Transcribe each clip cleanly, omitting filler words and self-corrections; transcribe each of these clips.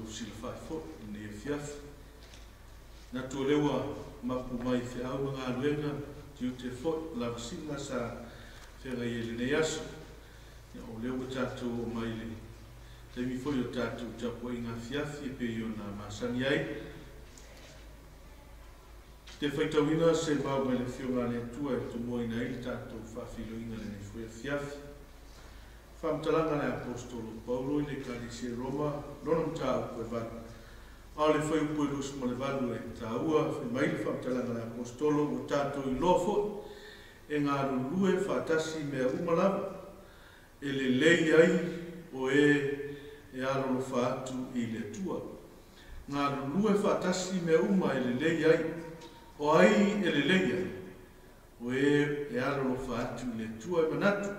tatou fesilafai foi i lenei afiafi. Manatu o lea ua mapu mai feau ma galuega, tiute foi ma lavasiga sa feagai ai i lenei aso. Ia, o lea ua tatou oo mai i le taimi foi o tatou tapuaiga afiafi e pei ona masani ai. Ou te faitauina se mau mai le Afioga a le Atua e tomuaina ai le tatou faafeiloaiga i lenei foi afiafi. Faamatalaga a le Aposetolo Paulo i le Ekalesia i Roma, lona mataupu e 8, a o le fuaiupu e 28 e taua, fai mai le faamatalaga a le Aposetolo, ua tatou iloa foi e galulue faatasi mea uma lava, e lelei ai o e e alolofa atu i le Atua. Galulue faatasi mea uma e lelei ai. O ai e lelei ai? O e e alolofa atu i le Atua. E manatu,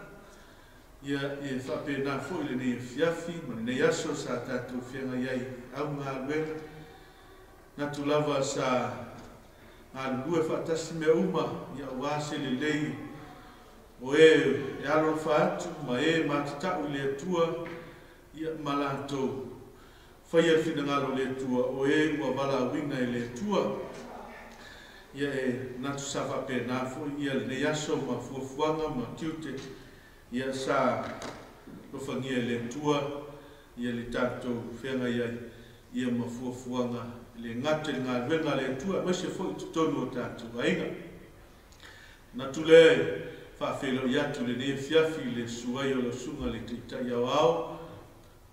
ia, e faapena foi lenei afiafi ma lenei aso sa tatou feagai ai au galuega. Manatu lava sa galulue faatasi mea uma, ia aua se lelei o e e alolofa atu ma e matatau i le Atua, ia ma latou faia le finagalo o le Atua, o e ua valaauina e le Atua. Ia e manatu sa faapena foi ia lenei aso ma fuafuaga ma tiute, ia sa alofagia e le Atua ia le tatou feagai ai ia ma fuafuaga e le gata i le galuega a le Atua aemaise foi i totonu o tatou aiga. Manatu lea e faafeiloai atu i lenei afiafi i le susu ai o lau Susuga i le Taitai Aoao,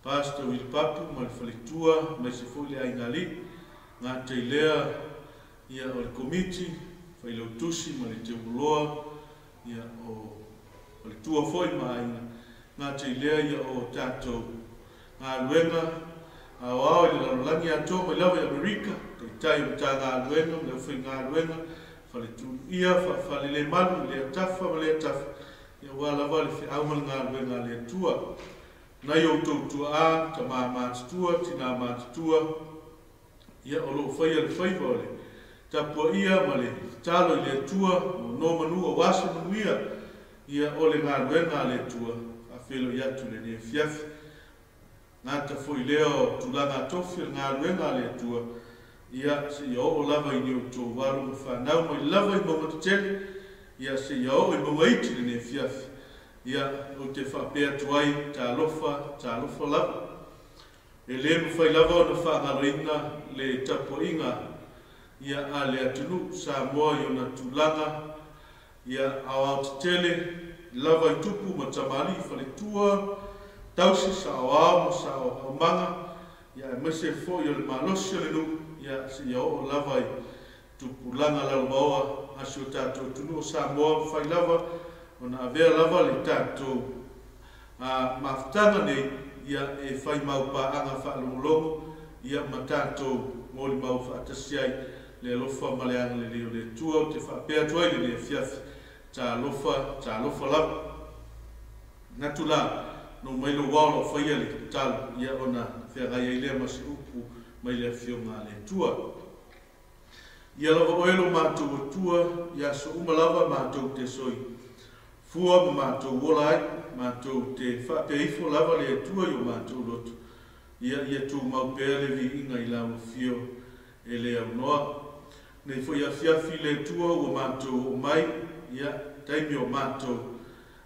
Pastor Willie Papu ma le faletua, aemaise foi le aiga alii, gata i lea ia o le Komiti, Failautusi ma le Teugaloa, ia o faletua foi ma aiga, gata i lea ia o tatou galuega aoao i le lalolagi atoa mai lava i Amerika, taitai o Matagaluega ma le aufaigaluega, faletuia, faafalelemalu i lea tafa ma lea tafa, ia aua lava le feau ma le galuega a le Atua. Nai outou tuaa, tama matutua, tina matutua, ia o loo faia le faiva o le tapuaia ma le tatalo i le Atua mo nomanu aua se manuia ia o le galuega a le Atua. Faafeiloai atu i lenei afiafi. Gata foi lea o tulaga tofi o le galuega a le Atua, ia seia oo lava i ni outou alo ma fanau mai lava i mauga tetele, ia seia oo i mauga iti lenei afiafi. Ia ou te faapea atu ai, talofa, talofa lava. E le mafai lava ona faagaloina le tapuaiga ia a le atunuu Samoa i ona tulaga ia aoaotetele lava i tupu ma tamalii, faletua, tausi, saoao ma saoaumaga, ia aemaise foi o le malosi o le nuu, ia seia oo lava i tupulaga lalovaoa a si o tatou atunuu o Samoa. Mafai lava ona avea lava le tatou mafutaga nei ia e fai mau paaga faalogologo ia ma tatou molimau faatasi ai le alofa ma le agalelei o le Atua. Ou te faapea atu ai lenei afiafi, talofa, talofa lava. Manatu la, no mai lou ao lau faia le tatalo, ia ona feagai ai lea ma se upu mai le Afioga a le Atua. Ia lava oe lo matou Atua i aso uma lava matou te soifua ma matou ola ai, matou te faapea ifo lava le Atua i o matou loto. Ia ia tumau pea le viiga i lau afio e le aunoa. Nei foi afiafi le Atua ua matou oo mai, ia taimi o matou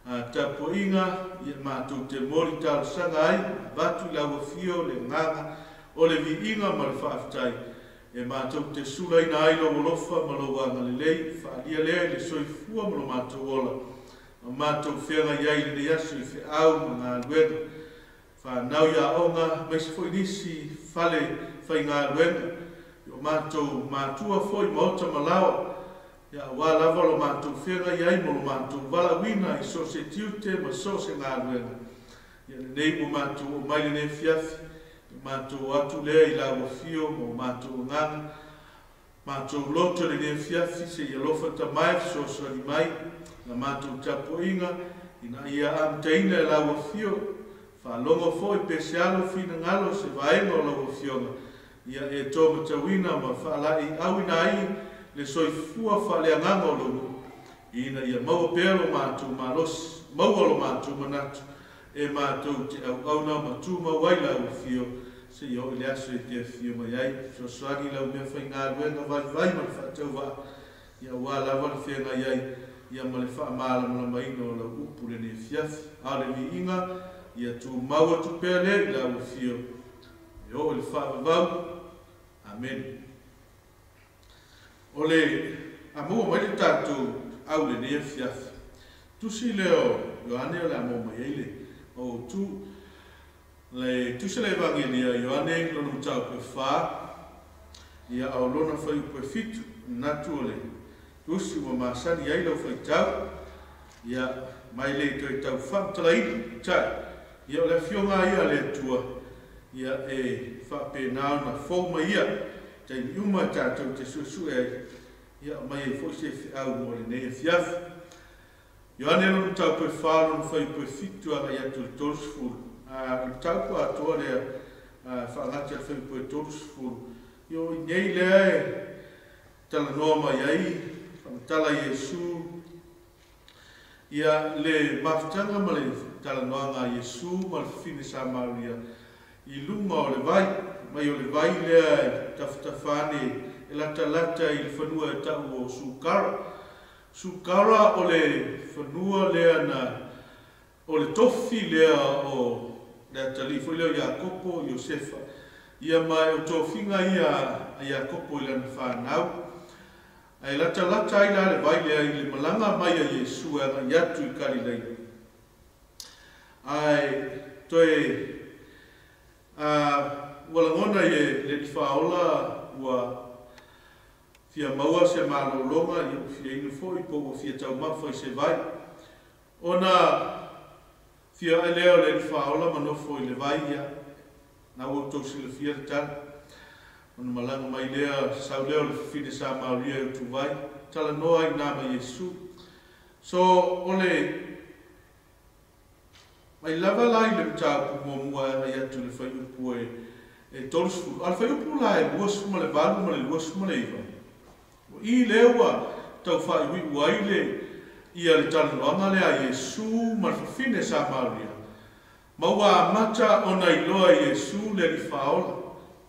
tapuaiga, ia matou te moli talosaga ai, avatu i lau afio le agaga o le viiga ma le faafetai, e matou te sulaina ai lou alofa ma lou agalelei, faaalia lea i le soifua ma lo matou ola, ma matou feagai ai i lenei aso i feau ma galuega, fanau i aoga, aemaise foi nisi fale faigaluega, i o matou matua foi maota ma laoa, ia aua lava lo matou feagai ai ma lo matou valaauina i so o se tiute ma so o se galuega. Ia lenei ua matou oo mai lenei afiafi, ia matou o atu lea i lau afio ma o matou agaga, matou loto lenei afiafi, seia alofa tamae fesoasoani mai la matou tapuaiga, ina ia amataina e lau afio. Faalogo foi pe se alo finagalo se vaega o lau Afioga, ia e taumatauina ma faalaeiauina ai le soifua faaleagaga o lou nuu, ina ia maua pea lo matou malosi, maua lo matou manatu e matou te auauna ma tumau ai lau afio. Seia oo i le aso e te afio mai ai. Fesoasoani i lau meafaigaluega vaivai ma le faatauvaa, ia aua lava le feagai ai ia ma le faamalamalamaina o lau upu i lenei afiafi. A o le viiga, ia tumau atu pea lea i lau afio e oo i le faavavau. Amene. O le a maua mai le tatou au i lenei afiafi. Tusi lea o Ioane o le a maua mai ai le autu. Le Tusi a le Evagelia a Ioane lona mataupu e 4, ia a o lona fuaiupu e 7, manatu o le tusi ua masani ai lau faitau, ia mai le toe tau faamatalaina, tai, ia o le afioga ia a le Atua, ia e faapena ona fou mai ia, taimi uma e tatou te suesue ai, ia aumai ai foi se feau mo lenei afiafi. Ioane lona mataupu e 4, lona fuaiupu e 7 agai atu i le 30. O le mataupu atoa lea, faagata i le fuaiupu e 30. Ia o i nei lea e talanoa mai ai, faamatala Iesu, ia le mafutaga ma le talanoaga a Iesu ma le fafine Samaria i luga o le vai, mai o le vai lea e tafatafa ane e latalata i le fanua e tau o Sukara. Sukara o le fanua lea na o le tofi lea o le atalii foi lea o Iakopo, Iosefa. Ia ma e o tofiga ia a Iakopo i lana whanau. Ae latalata ai la le vai lea i le malaga mai a Iesu e agai atu i Kalileia. Ae toe ua lagona i e le Alii Faaola ua fia maua se malologa ia ua fia inu foi po ua fia taumafa i se vai. Ona fia ae lea o le Alii Faaola ma nofo i le vai ia, na ua outou silafia le tala. Ona malaga mai lea, sau lea o le fafine Samaria e utuvai, talanoa ai nā ma Iesu. So, o le mai lava la i le mataupu muamua e agai atu i le fuaiupu e 30. A o le fuaiupu la e 28 ma le 29, o i lea ua tau faaiuiu ai le ia le talanoaga lea a Iesu ma le fafine Samaria. Ma ua amata ona iloa e Iesu le Alii Faaola.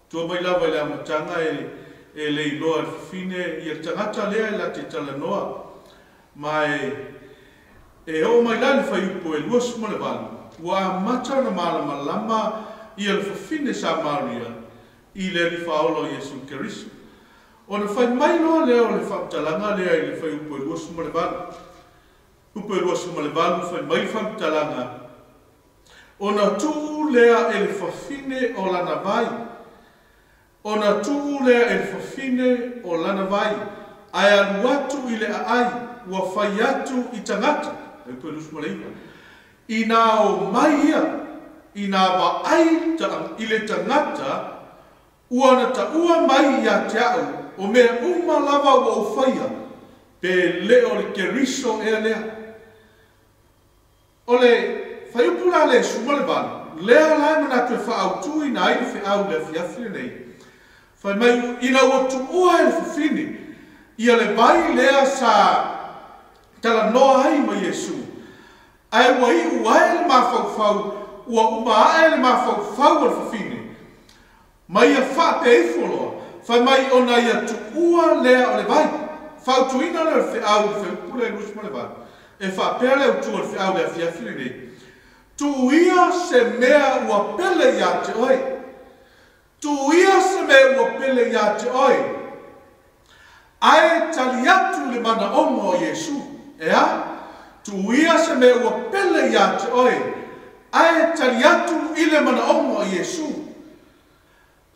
Tua mai lava i le amataga e le iloa e le fafine ia le tagata lea e late talanoa. Ma e oo mai la i le fuaiupu e 28, ua amata ona malamalama ia le fafine Samaria i le Alii Faaola o Iesu Keriso. Ona fai mai loa lea o le faamatalaga lea i le fuaiupu e 28. Upu e 28 fai mai le faamatalaga, ona tuu lea e le fafine o lana vai. Ona tuu lea e le fafine o lana vai, ae alu atu i le aai, ua fai atu i tagata. Upu e 29. Ina o mai ia, ina vaai i le tagata, ua na taua mai ia te au, o mea uma lava ua ou faia, pe le o le Keriso ea lea. O le fuaiupu la le 18, lea la e manatu e faaautuina ai le feau le afiafi lenei. Fai mai, ina ua tuua e le fafine, ia le vai lea sa talanoa ai ma Iesu. Ae ua iu ae le mafaufau, ua uma ae le mafaufau o le fafine. Ma ia faapea ifo loa, fai mai ona ia tuua lea o le vai. Fautuina lea o le feau i le fuaiupu lea e 28. E faapea le autu o le feau le afiafi lenei. Tuuia se mea ua pele ia te oe. Tuuia se mea ua pele ia te oe. Ae tali atu le manaoga o Iesu. E a? Tuuia se mea ua pele ia te oe. Ae tali atu i le manaoga o Iesu.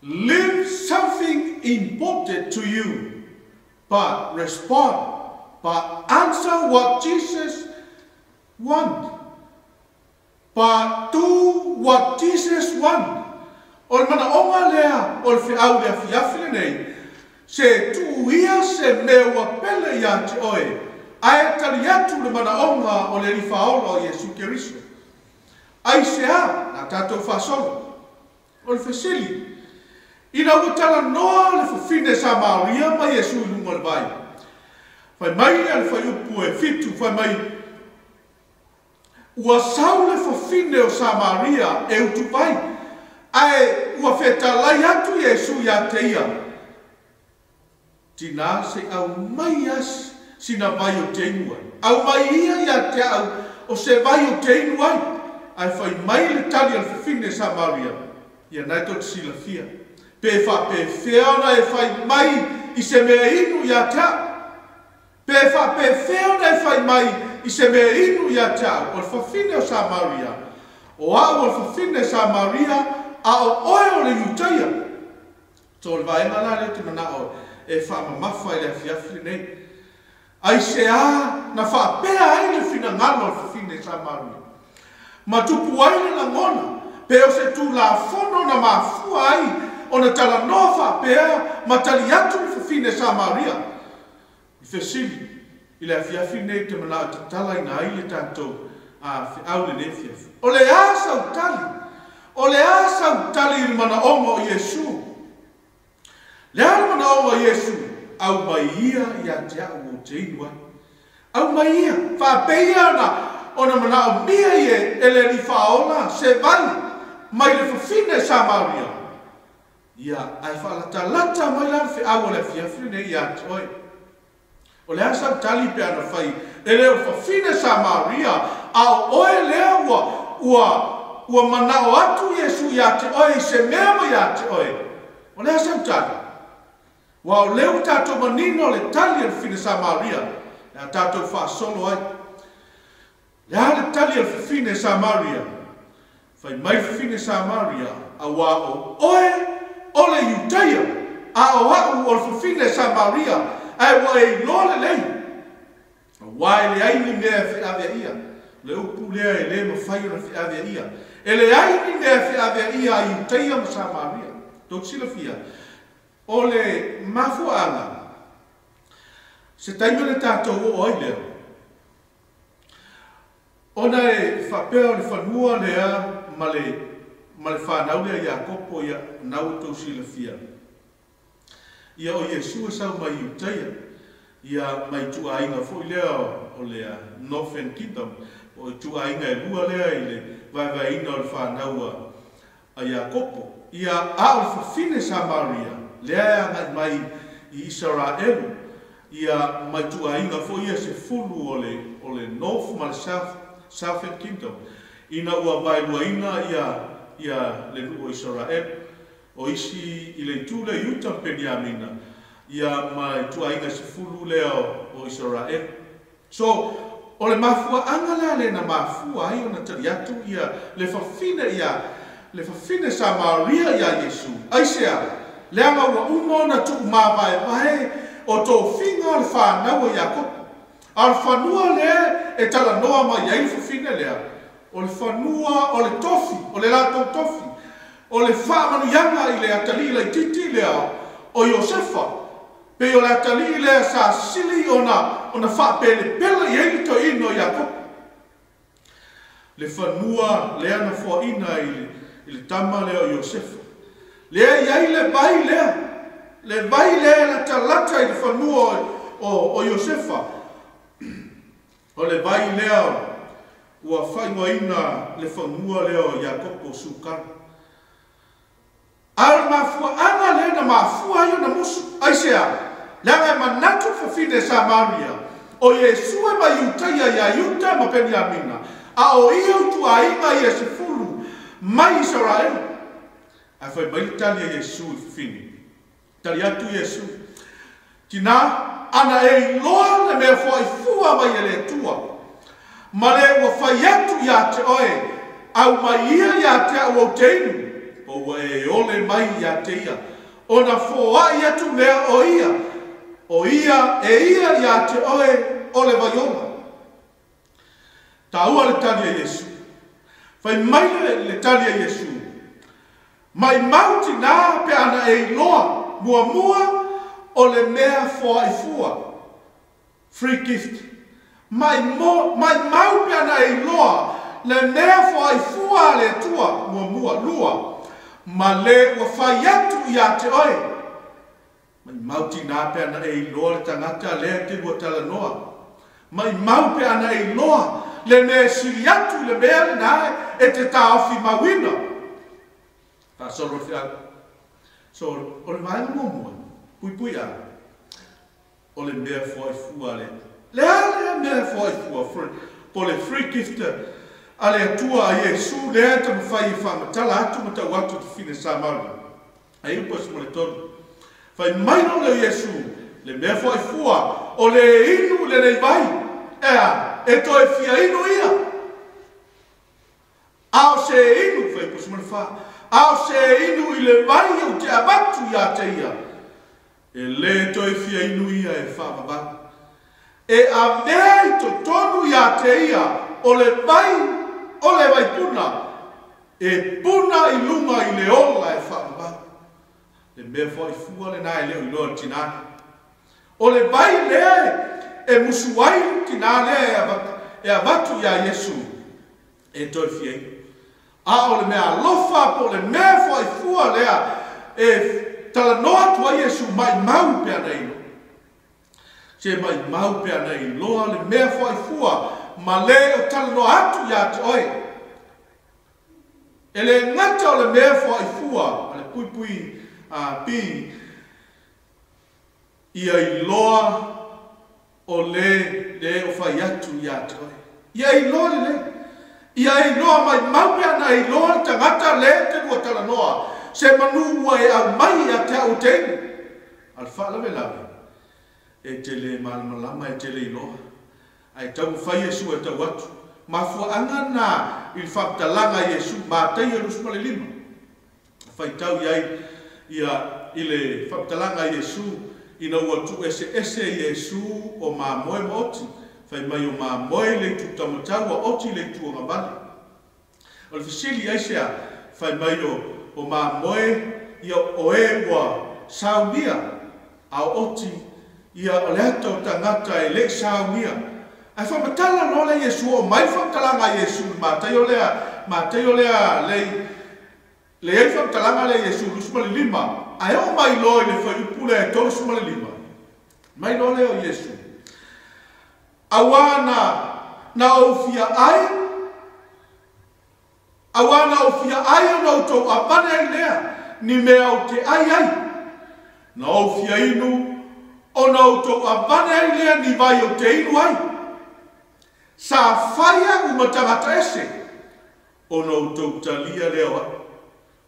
Leave something important to you, but respond, but answer what Jesus want. But do what Jesus want. O le manaoga lea o le feau le afiafi lenei, se tuuia se mea ua pele ia te oe, ae tali atu le manaoga o le Alii Faaola o Iesu Keriso. Ai se a, na tatou faasolo. O le fesili, ina ua talanoa le fafine Samaria ma Iesu i luga o le vai. Fai mai lea le fuaiupu e 7, fai mai, ua sau le fafine o Samaria e utuvai, ae ua fetalai atu Iesu ia te ia, Tinā, se i aumai ia sina vai ou te inu ai. Aumai ia ia te au o se vai ou te inu ai. Ae fai mai le tali a le fafine Samaria, Ia na e tou te silafia, pe faapefea ona e fai mai i se mea inu ia te au? Pe faapefea ona e fai mai i se mea inu ia te au, o le fafine o Samaria, o au o le fafine Samaria, a o oe o le Iutaia? So o le vaega la lea ou te manao e faamamafa i le afiafi lenei. Aisea na faapea ai le finagalo a le fafine Samaria? Ma tupu ai le lagona pe o se Tulafono na mafua ai ona talanoa faapea ma tali atu le fafine Samaria? I fesili i le afiafi lenei ou te manao e tatalaina ai le tatou feau i lenei afiafi. O le a sau tali? O le a sau tali i le manaoga o Iesu? Le a le manaoga o Iesu? Aumai ia ia te a'u ou te inu ai. Aumai ia, faapei ia ona ona manaomia ia e le Alii Faaola se vai mai le fafine Samaria. Ia, ae faalatalata mai la le feau o le afiafi lenei ia te oe. O le a sau tali pe ana fai e le o le fafine Samaria, a o oe lea ua, ua, ua manao atu Iesu ia te oe i se mea mai ia te oe? O le a sau tali? Aua o lea ua tatou manino le tali a le fafine Samaria le a tatou faasolo ai. Le a le tali a le fafine Samaria? Fai mai le fafine Samaria, Auā o oe o le Iutaia, a o a'u o le fafine Samaria, ae ua e iloa lelei, auā e leai ni mea e feaveaia. O le upu lea e lē mafai ona feaveaia. E leai ni mea e feaveaia a Iutaia ma Samaria. Tou te silafia, o le mafuaaga, se taimi ona tatou oo ai lea, Ona e faapea o le fanua lea ma le ma le fanau lea Iakopo ia na ua tou silafia. Ia o Iesu e sau mai Iutaia, ia ma ituaiga foi lea o le Northern Kingdom, o ituaiga e lua lea i le vaevaeina o le fanau a a Iakopo, ia, a o le fafine Samaria, lea e agai mai i Isaraelu, ia, ma ituaiga foi ia sefulu o le, o le North ma le South, Southern Kingdom, ina ua vaeluaina ia, ia le nuu o Isaraelu. O isi i le itu lea Iuta ma Peniamina, ia, ma ituaiga sefulu lea o, o Isaraelu. So, o le mafuaaga la lea na mafua ai ona tali atu ia le fafine ia le fafine Samaria iā Iesu, aisea? Leaga ua uma ona tuumavaevae o tofiga o le fanau a Iakopo. A o le fanua lea e talanoa mai ai le fafine lea, o le fanua o le tofi, o le latou tofi, o le faamanuiaga i le atalii laitiiti lea o Iosefa. Pei o le atalii lea sa sili ona ona faapelepele i ai le toeaina o Iakopo. Le fanua lea na foaina i le i le tama lea o Iosefa. Lea e i ai le vai lea, le vai lea e latalata i le fanua o o Iosefa. O le vai lea ua faaigoaina le fanua lea o Iakopo Sukara. A o le mafuaaga lea na mafua ai ona musu, aisea? Leaga e manatu le fafine Samaria, o Iesu e mai Iutaia ia Iuta ma Peniamina, a o ia utuaiga ia sefulu mai Isaraelu. Ae fai mai le tali a Iesu i le fafine, Tali atu Iesu, Tinā, ana e iloa le mea foaifua mai e le Atua, ma le ua fai atu ia te oe, aumai ia ia te a'u ou te inu, po ua e ole mai ia te ia, ona foai atu lea o ia, o ia e ia ia te oe o le vai ola. Taua le tali a Iesu. Fai mai le, le tali a Iesu, Maimau tinā pe ana e iloa muamua o le mea foaifua, free gift. Maimo, maimau pe ana e iloa le mea foaifua a le Atua muamua, lua, ma le ua fai atu ia te oe. Maimau tinā pe ana e iloa le tagata lea e te lua talanoa. Maimau pe ana e iloa le mea e sili atu i le mea lena e te taofi mauina. Faasolo le feau. So, o le vaega muamua, puipui A, o le mea foaifua a le Atua. Le a lea mea foaifua, po o le free gift a le Atua a Iesu lea e taumafai e faamatala atu ma tau atu i fafine Samaria. Ai upu e 13. Fai mai loa lea o Iesu, le mea foaifua, o le inu i lenei vai, e a, e toe fia inu ia. A o se inu, fuaiupu 14, a o se inu i le vai ou te avatu iā te ia, e lē toe fia inu ia e faavavau. E avea i totonu iā te ia o le vai o le vaipuna, e puna i luga i le ola e faavavau. Le mea foaifua lenā e le o iloa e le tinā lea. O le vai lea e musu ai le tinā lea e avatu iā Iesu e toe fia inu. A o le mea alofa po o le mea foaifua lea e talanoa atu ai Iesu, maimau pe ana iloa. Se maimau pe ana iloa le mea foaifua ma le o talanoa atu iā te oe. E le gata o le mea foaifua a le puipui a B, ia iloa o le le o fai atu iā te oe. Ia iloa lelei. Ia iloa maimau pe ana iloa le tagata le te lua talanoa, se manu ua e aumai ia te au e te inu. A o le faalavelave, e te le malamalama, e te le iloa. Ae taumafai Iesu e tau atu. Mafuaaga na i le faamatalaga a Iesu, Mataio 25. Na faitau i ai ia i le faamatalaga a Iesu, ina ua tuueseese Iesu o mamoe ma oti, fai mai o mamoe i le itu taumatau a oti i le itu agavale. O le fesili aisea fai mai o mamoe ia o e ua saunia a o oti ia o le ata o tagata e le i saunia. Ae faamatala loa lea Iesu oo mai le faamatalaga a Iesu i le Mataio lea, Mataio lea lei leai faamatalaga lea Iesu 25, ae oo mai loa i le fuaiupu lea e 35, mai loa lea o Iesu, Auā na na ou fia ai, auā na ou fia ai ona outou avane ai lea ni mea ou te ai ai, na ou fia inu ona outou avane ai lea ni vai ou te inu ai. Sa fai a'u ma tagata ese, ona outou talia lea o a'u.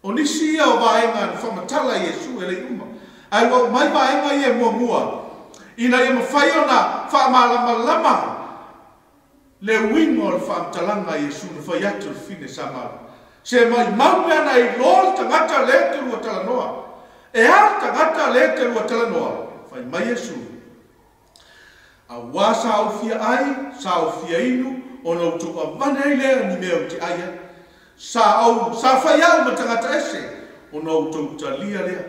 O nisi ia o vaega na faamatala e Iesu e le i uma, ae ua aumai vaega ia e muamua ina ia mafai ona faamalamalama le uiga o le faamatalaga a Iesu na fai atu i le fine Samaria. Se maimau pe ana iloa le tagata lea e te lua talanoa. E a le tagata lea e te lua talanoa? Fai mai Iesu, Auā sa ou fia ai, sa ou fia inu, ona outou avane ai lea ni mea ou te ai ai. Sa ou, sa fai a'u ma tagata ese, ona outou talia lea.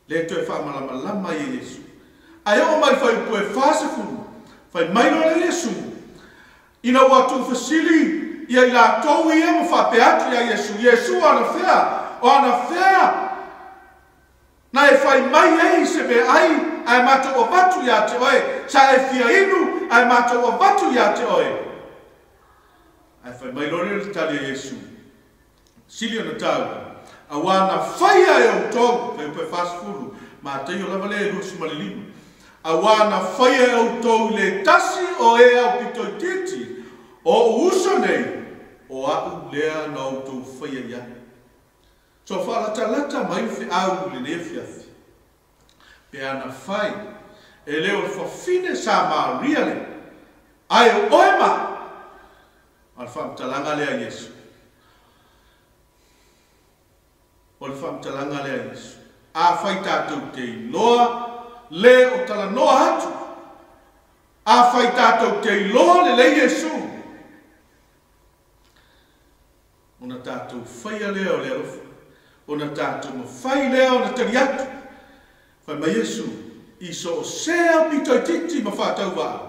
Lea toe faamalamalama ai e Iesu. Ae oo mai fuaiupu e 40, fai mai loa lea Iesu, ina ua tuufesili ia i latou ia ma faapea atu iā Iesu, Iesu o anafea, o anafea Na e fai mai ai se meaai ae matou avatu iā te oe, sa e fia inu ae matou avatu iā te oe. Ae fai mai loa lea le tali a Iesu, Sili ona taua, auā na faia e outou, fuaiupu e 40, Mataio lava lea e 25, auā na faia e outou i le tasi o e aupito itiiti o o'u uso nei, o a'u lea na outou faia i ai. So faalatalata mai le feau i lenei afiafi, pe ana fai e le o le fafine Samaria lea, ae o oe ma au. A o le faamatalaga lea a Iesu. O le faamatalaga lea a Iesu. Afai tatou te iloa le o talanoa atu, afai tatou te iloa lelei Iesu, Ona tatou faia lea o le alofa, ona tatou mafai lea ona tali atu. Fai mai Iesu, I so o se aupito itiiti ma faatauvaa,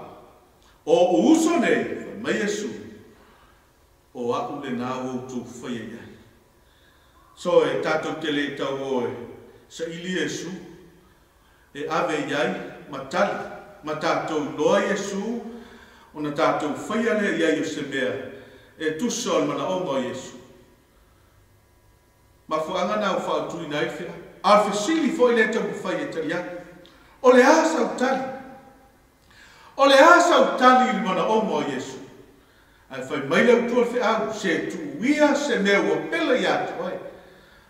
o o'u uso nei, fai mai Iesu, o a'u lenā ua outou faia i ai. So e tatou te le tau o e saili Iesu, e ave i ai ma tali ma tatou iloa Iesu, ona tatou faia lea i ai o se mea e tusa o le manaoga o Iesu. Mafuaaga na ua faautuina ai le feau. A o le fesili foi lea e taumafai e tali atu, O le a sau tali? O le a sau tali i le manaoga o Iesu? Ae fai mai le autu o le feau, Se tuuia se mea ua pele ia te oe.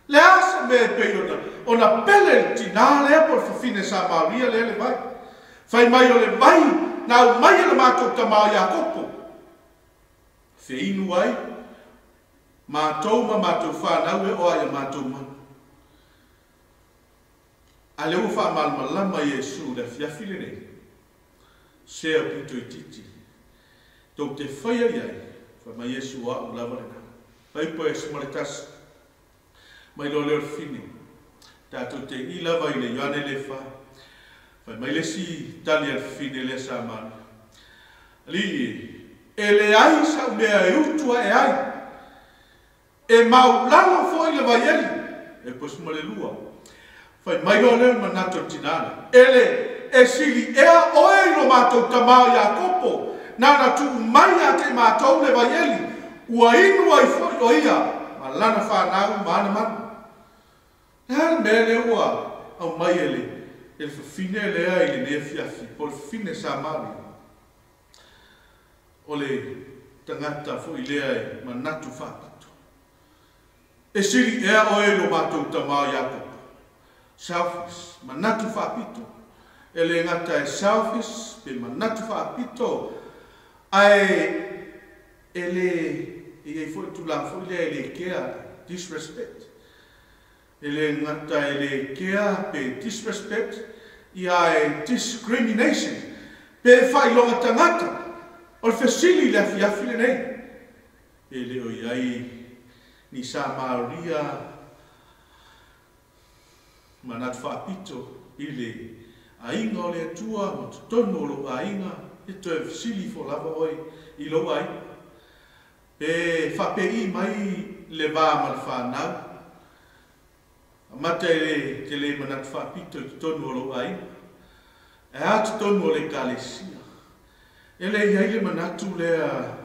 Le a se mea e pei ona, ona pele i le tinā lea po o le fafine Samaria lea le vai? Fai mai o le vai na aumai e le matou tama o Iakopo, feinu ai matou ma matou fanau e oa i a matou manu. A lea ua faamalamalama Iesu i le afiafi lenei, Sea pito itiiti, tou te faia i ai, fai mai Iesu o a'u lava lena. Faipo e sima le tasi, mai loa lea o le fine, tatou te i lava i le Ioane le fa. Fai mai le isi tali a le fine lea Samaria, Alii e, e leai sa'u mea e utu a'e ai, E maulalo foi le vaieli, e posi ma le lua. Fai mai loa lea o le manatu o le tinā lea, E le, e sili ea oe i lo matou tama o Iakopo, nana tuu mai ia te i matou le vaieli, ua inu ai foi o ia ma lana fanau ma ana manu. Le a le mea lea ua aumai e le, e le fafine lea i lenei afiafi, po o le fafine Samaria? O le tagata foi lea e manatu faapito. E sili ea oe i lo matou tama o Iakopo? Selfish, manatu faapito. E le gata e selfish pe manatu faapito, ae e le, e i ai foi le tulaga foi lea e le kea, disrespect. E le gata e le kea pe disrespect ia ae discrimination pe faailoga tagata. O le fesili i le afiafi lenei, pe le o i ai ni Samaria manatu faapito i le aiga o le Atua ma totonu o lou aiga, e toe fesili ifo lava oe i lou aiga. Pe faapei mai le va ma le fanau, amata e le te le manatu faapito i totonu o lou aiga, ae a totonu o le Ekalesia. E le i ai le manatu lea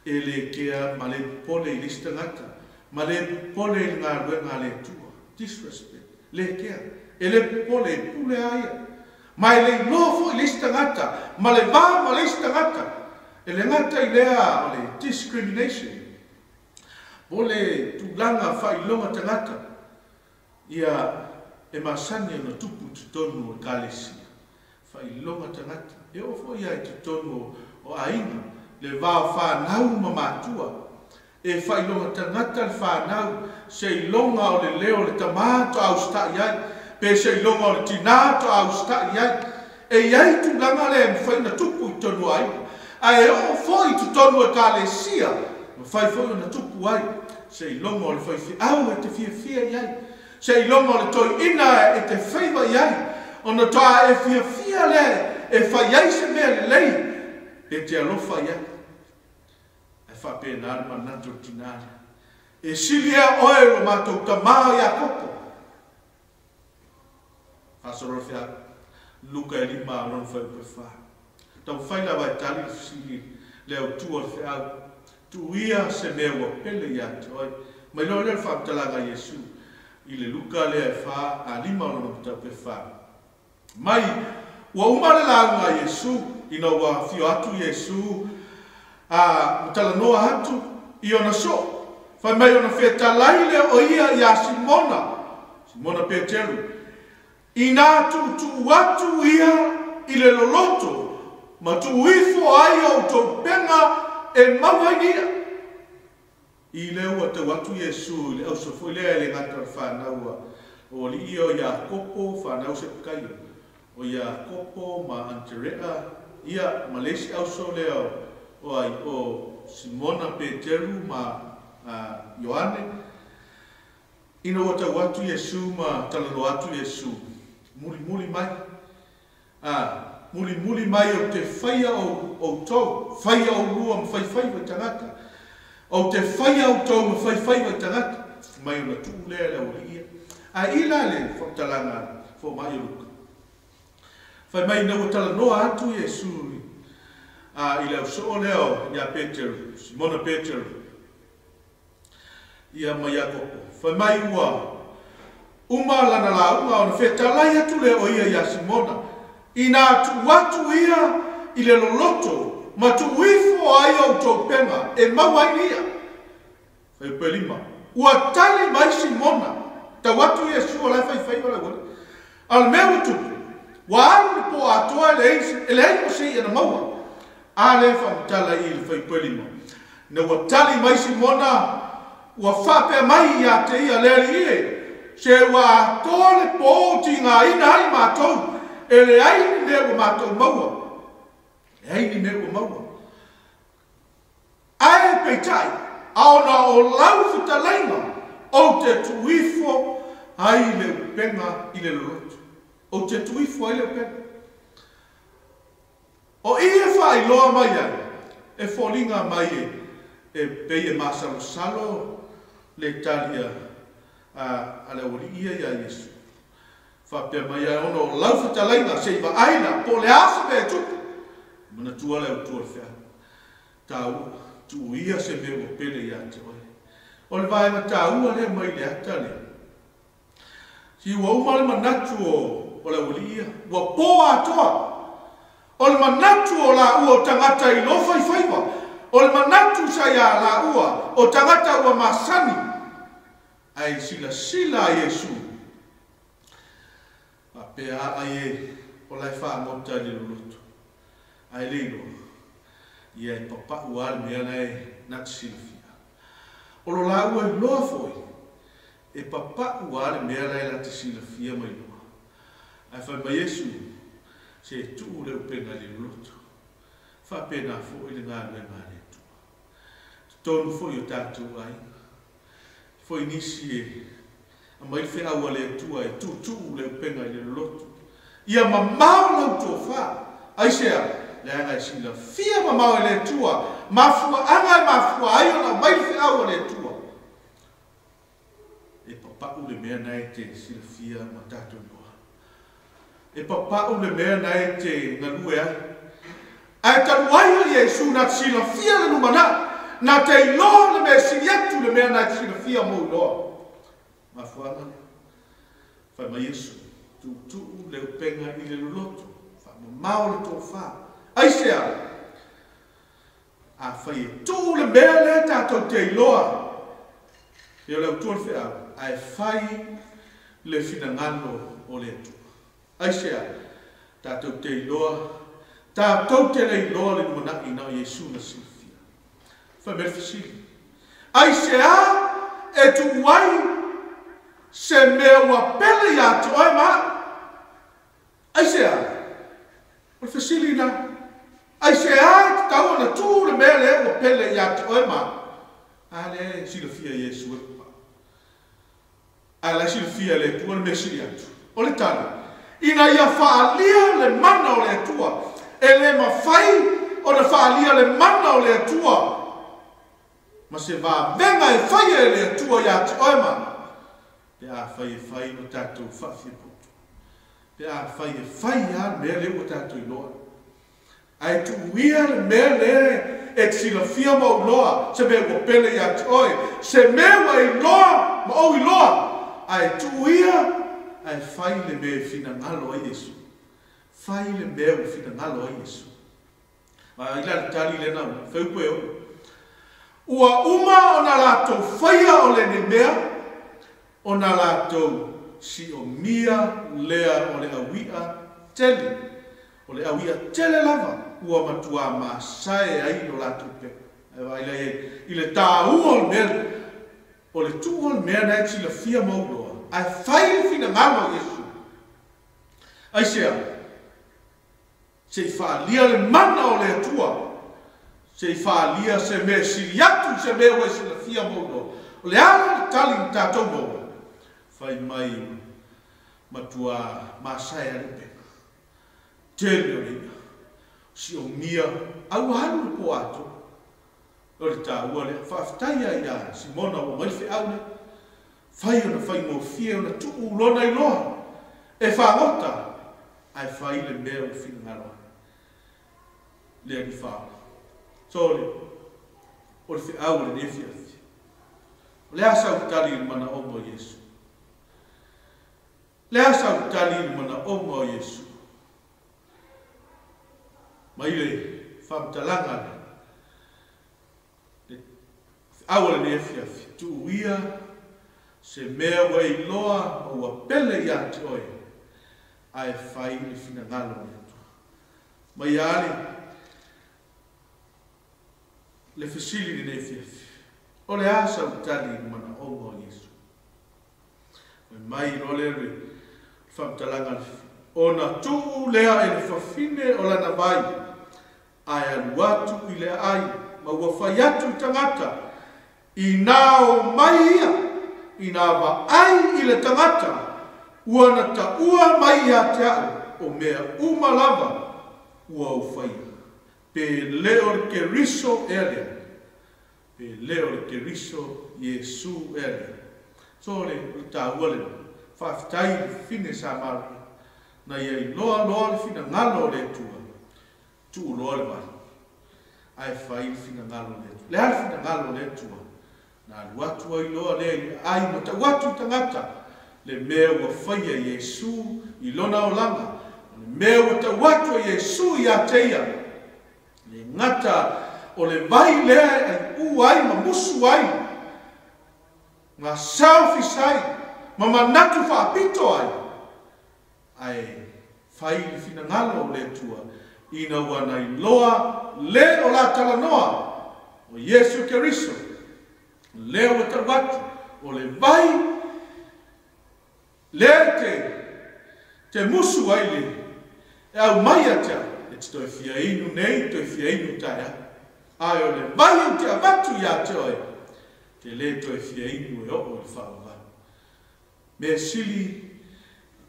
e le kea ma le popole i le isi tagata, ma le popole i le galuega a le Atua. Disrespect. Le kea. E le popole, e pule a ia. Ma e le iloa foi le isi tagata, ma le va ma le isi tagata. E le gata i lea o le discrimination, po o le tulaga faailoga tagata, ia e masani ona tupu i totonu o Ekalesia. Faailoga tagata, e oo foi ia i totonu o aiga, le va o fanau ma matua. E faailoga tagata le fanau, seiloga o le leo o le tamā toa usitai ai, pe seiloga o le tinā toa usitai ai. E i ai tulaga lea e mafai ona tupu i totonu o aiga, ae oo foi i totonu o Ekalesia, mafai foi ona tupu ai, seiloga o le faifeau e te fiafia i ai, seiloga o le toeaina e te faiva i ai, ona toa e fiafia lea e fai ai se mea lelei, pe te alofa i ai. Ae faapena le manatu o le tinā lea. E sili ea oe i lo matou tama o Iakopo? Faasolo le feau. Luka e lima lona fuaiupu e fa. Taumafai lava e tali le fesili le autu o le feau. Tuuia se mea ua pele ia te oe. Mai loa lea o le faamatalaga a Iesu i le Luka lea e fa a lima lona mataupu e fa. Mai, ua uma le lauga a Iesu, ina ua afio atu Iesu a ma talanoa atu i ona soo. Fai mai ona fetalai lea o ia iā Simona, Simona Peteru, inā tuutuu atu ia i le loloto ma tuu ifo ai o outou upega e maua ai ni i'a. I lea ua tau atu Iesu i le auso foi lea e le gata o le fanau a o alii ia o Iakopo, fanau Sepekaio, o Iakopo ma Antere'a, ia, ma le isi auso lea o ai, o Simona Peteru ma Ioane. Ina ua tau atu Iesu ma talanoa atu Iesu, mulimuli mai, Ā, mulimuli mai ou te whaia ou, outou, whaia oulua ma whaiwhaiva i tagata. Ou te whaia outou ma whaiwhaiva i tagata. Mai ona tuu lea i le aualii ia. Ae i la le faamatalaga a le fomai o Luka. Fai mai ina ua talanoa atu Iesu i, ā, i le ausoo lea o, iā Peteru, Simona Peteru. Ia ma Iakopo, fai mai ua uma lana lauga ona fetalai atu lea o ia iā Simona, inā tuu atu ia i le loloto ma tuu ifo ai outou upega e maua ai ni i'a. Fuaiupu 5, Ua tali mai Simona, tau atu Iesu o la e faifaiva le aualii. A o le mea ua tupu, ua alu le pō atoa e leai, e leai ma se i'a na maua. A lea e faamatala i i le fuaiupu 5, Ina ua tali mai Simona, ua faapea mai ia te ia, Le Alii e, se ua atoa le pō o tigaina ai matou, e leai ni mea ua matou maua. Leai ni mea ua maua. Ae peitai, a ona o lau fetalaiga, ou te tuu ifo ai le upega i le loloto. Ou te tuu ifo ai le upega. O i e faailoa mai ai, e foliga mai e, e pei e masalosalo le tali a, a, a le aualii ia iā Iesu. Faapea mai ai, ona o lau fetalaiga, se i vaai la, po o le a se mea e tupu. Manatua le autu o le feau. Taua, tuu ia se mea ua pele ia te oe. O le vaega taua lea mai le ata lea. Si ua uma le manatu o, o le aualii ia, ua pō atoa. O le manatu o laua o tagata i lo faifaiva, o le manatu sa iā laua o tagata ua masani, ae silasila a Iesu, faapea a ai e o la e fagota i le loloto, ae le iloa, ia e papa'u a le mea la e na te silafia. O lo laua iloa foi, e papa'u a le mea la e la te silafia ma iloa. Ae fai mai Iesu, Se tuu le upega i le loloto. Faapena foi le galuega a le Atua. Totonu foi o tatou aiga. Foi nisi e aumai le feau a le Atua e tuutuu le upega i le loloto. Ia mamao lau tofa. Aisea? Leaga e silafia mamao e le Atua mafuaaga e mafua ai ona aumai le feau a le Atua. E papa'u le mea na e te silafia ma tatou iloa. E papa'u le mea na e te galue ai. Ae talu ai o Iesu na te silafia le lumanai, na te iloa le mea sili atu le mea na e te silafia ma ou iloa. Mafuaaga lea. Fai mai Iesu, Tuutuu le upega i le loloto, faamamao le tofa. Aisea? Afai e tuu le mea lea tatou te iloa, e o le autua le feau, ae fai le finagalo o le Atua. Aisea? Tatou te iloa, tatou te le iloa le lumanai na o Iesu na silafia. Fai mai le fesili, Aisea e tuu ai se mea ua pele ia te oe ma au? Aisea? O le fesili lena. Aisea e tatau ona tuu le mea lea ua pele ia te oe ma au? A lea e silafia e Iesu e papa. Ae la e silafia e le Atua le mea sili atu. O le tali, ina ia faaalia le mana o le Atua. E le mafai ona faaalia le mana o le Atua ma se vavega e faia e le Atua ia te oe ma au, pe afai e fai lo tatou faafiapoto. Pe afai e fai lava le mea lea ua tatou iloa, ae tuuia le mea lea e te silafia ma ou iloa, se mea ua pele ia te oe, se mea ua e iloa ma ou iloa, ae tuuia ae fai le mea e finagalo ai Iesu. Fai le mea ua finagalo ai Iesu. Vaai la le tali lea na aumai, fai upu e ono. Ua uma ona latou faia o lenei mea, ona latou siomia lea o le aui'a tele, o le aui'a tele lava ua matuā masae ai lo latou upega. Ae vaai la i ai i le tāua o le mea lea, o le tuu o le mea na e silafia ma ou iloa, ae fai le finagalo o Iesu. Aisea? Se i faaalia le mana o le Atua, se i faaalia se mea e sili atu i se mea ua e silafia ma ou iloa. O le a la le tali na tatou maua? Fai mai ua matuā masae a le upega. Tele o le i'a, siomia, a ua alu le pō atoa. O le taua lea. Faafetai a ia Simona ua aumai le feau lea. Fai ona faigofie ona tuu lona iloa e fagota ae fai le mea ua finagalo ai le Alii Faaola. Sole, o le feau o lenei afiafi. O le a sau tali i le manaoga o Iesu? Le a sau tali i le manaoga o Iesu? Mai le faamatalaga le feau a lenei afiafi, tuuia se mea ua e iloa ma ua pele ia te oe, ae fai le finagalo o le Atua. Mai a le le fesili i lenei afiafi, O le a sau tali i le manaoga o Iesu? Fai mai loa lea le faamatalaga a le Ona tuu lea e le fafine o lana vai, ae alu atu i le aai, ma ua fai atu i tagata, Inā o mai ia, inā vaai i le tagata, ua na taua mai ia te au o mea uma lava ua ou faia. Pe le o le Keriso ea lea? Pe le o le Keriso Iesu ea lea? So o le taua lena. Faafetai i le fafine Samaria na ia iloa loa le finagalo o le Atua, tuu loa le vai, ae fai le finagalo o le Atua. Le a le finagalo o le Atua? Na alu atu ai loa lea i le aai ma tau atu i tagata le mea ua faia Iesu i lona olaga, o le mea ua tau atu e Iesu ia te ia. Le gata o le vai lea e aiʻu ai ma musu ai, ma selfish ai, ma manatu faapito ai, ae fai le finagalo o le Atua ina ua na iloa le o la talanoa o Iesu Keriso, lea ua tau atu o le vai lea e te te musu ai le e aumai ia te au, e te toe fia inu nei, toe fia inu taeao. Ae o le vai ou te avatu ia te oe, te le toe fia inu e oo i le faavavau. Mea sili,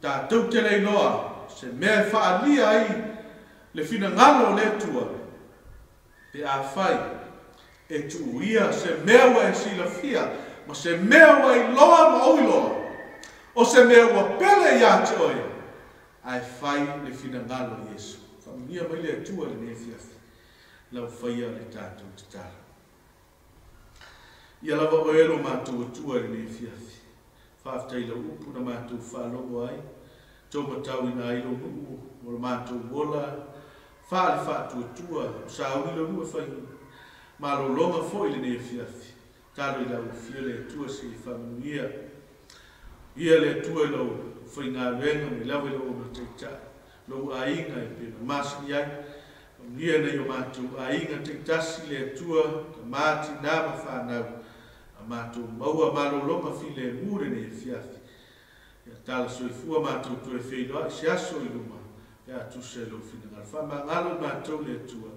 tatou te le iloa se mea e faaalia ai le finagalo o le Atua, pe afai e tuuia se mea ua e silafia ma se mea ua iloa ma ou iloa, o se mea ua pele ia te oe, ae fai le finagalo o Iesu. Faamanuia mai le Atua i lenei afiafi, lau faia le tatou tatalo. Ia lava oe lo matou Atua i lenei afiafi. Faafetai i lau upu na matou faalogo ai, tou matauina ai lou nuu mo lo matou ola faale faatuatua o sauni lou nuu e fai malologa foi i lenei afiafi. Talo i lau afio le Atua se i faamanuia ia le Atua i lau faigaluega mai lava i lou ona taitai, lou aiga e pei ona masani ai. Faamanuia nai o matou aiga taitasi le Atua, tama, tina ma fanau, a matou maua malologa filemu lenei afiafi. Ia tala soifua matou toe feiloai se aso i luma pe a tusa i lou finagalo. Faamagalo i matou le Atua,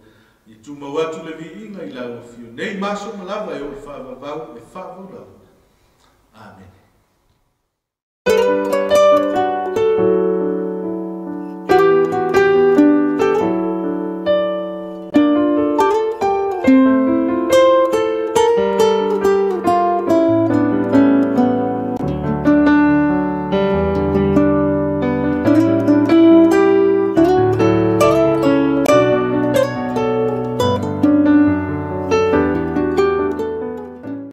ia tumau atu le viiga i lau afio nei ma aso uma lava e oo i le faavavau e faavavau lava. Amene.